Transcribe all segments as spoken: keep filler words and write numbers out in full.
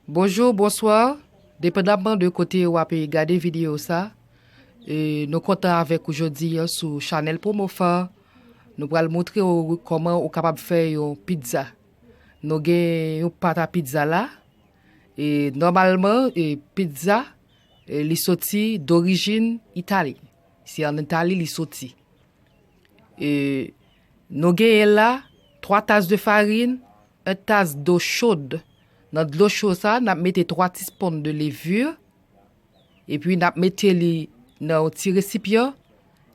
Bonjou, bonswa. Depandaman de kote w ap gade videyo sa, e, nou kontan avèk ou jodi a sou chanèl Promo Far. Nou pral montre w kòman ou kapab fè yon pizza. Nou gen yon pat a pizza la. E, nòmalman, e, pizza, e, li soti dorijin Itali. Se an Itali li soti. E, nou genyen la twa tas de farin, yon tas dlo chod. Nan dlo cho sa, n ap mete twa ti sponn de levure. Epi n ap mete li nan yon ti resipyan.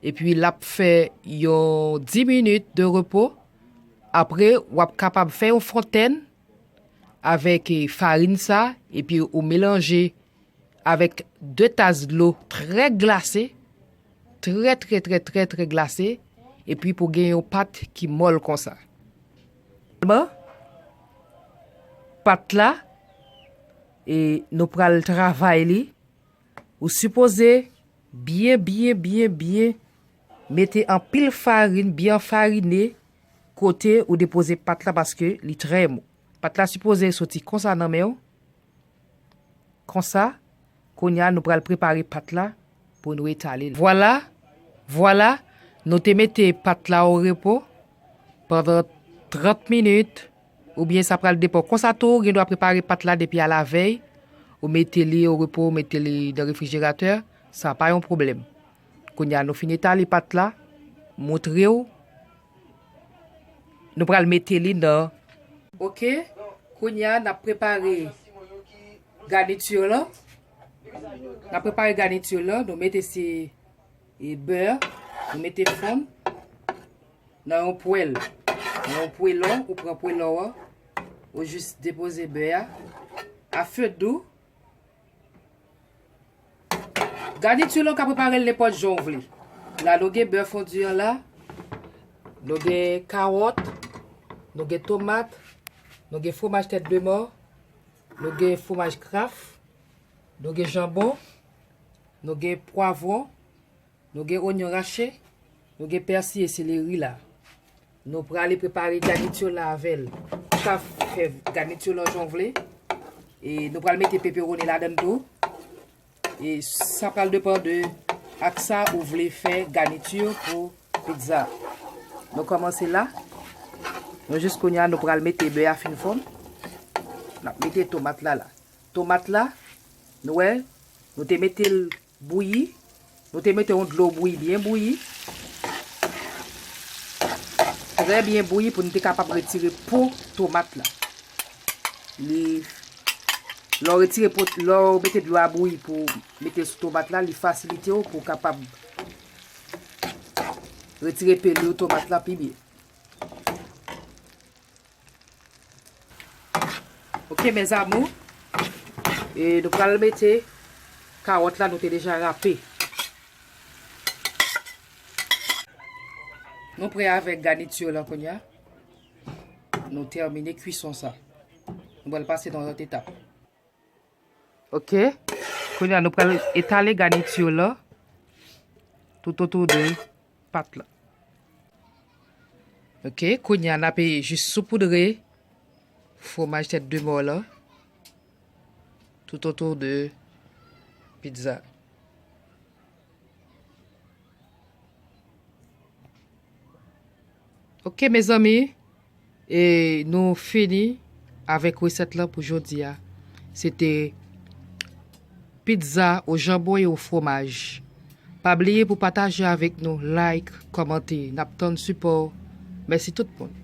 Epi l ap fè yon dis minit de repo. Apre, w ap kapab fè yon fontèn avèk, e, farin sa. Epi ou melanje avèk de tas dlo trè glase, trè, trè, trè, trè, trè glase, epi pou gen yon pat ki mòl konsa. Bon, pat la, e nou pral travay li. Ou sipoze byen, byen, byen, byen mete anpil farin, byen farine kote ou depoze pat la paske li trè mou. Pat la sipoze soti konsa nan men w. Konsa, kounye a nou pral prepare pat la pou nou etale l. Vwala, vwala, nou te mete pat la o repo pandan trant minit, oubyen sa pral depann. Konsa tou, ou gen dwa prepare pat la depi alavèy, ou mete li o repo, ou mete li nan refrijeratè, sa pa yon pwoblèm. Kounye a, nou fin etale pat la, montre w. Nou pral mete li nan. Oke, kounye a, n ap prepare ganiti lan. N ap prepare ganiti lan, nou mete se, e, bè, nou mete fonn nan yon pwèl. Nan yon pwelon, ou pran pwelon an, ou jis depoze bè a a fe dou. Ganiti lan, ou ka prepare l nenpòt jan w vle. La, nou gen bè fondi an la. Nou gen kawòt. Nou gen tomat. Nou gen fwomaj tèt de mò. Nou gen fwomaj Kraft. Nou gen janbon. Nou gen pwavwon. Nou gen onyon rache. Nou gen pèsi e seleri la. Nou prale prepare ganiti la avè l. Ou ka fè ganiti lan jan w vle. E nou pral mete peperoni ladan l tou. E sa pral depann de ak sa ou vle fè ganiti pou pizza. Nou kòmanse la. Nou jis kounye a, nou pral mete bè a fin fonn. N ap mete tomat la la. Tomat la, nou wè, nou te mete l bouyi. Nou te mete yon dlo bouyi, byen bouyi. Trè byen bouyi pou nou te kapab retire po tomat la. Li, lè w retire po, lè w mete dlo a bouyi pou mete sou tomat la, li fasilite w pou w kapab retire peli tomat la pi byen. Ok, mes amours. E nou pral mete kawòt la nou te deja rape. Nou prè avèk ganiti lan kounye a. Nou tèmine kwison sa. Nou pral pase nan lòt etap. Ok. Kounye a, nou pral etale ganiti lan toutotou de pat la. Ok, kounye a, n ape jis soupoudre fwomaj tèt de mò lan toutotou de pizza. Ok, mezanmi, e nou fini avèk resèt lan pou jodi a. Se te pizza o janbon e o fwomaj. Pa bliye pou pataje avèk nou, like, kòmante. N ap tann sipò w. Mèsi tout moun.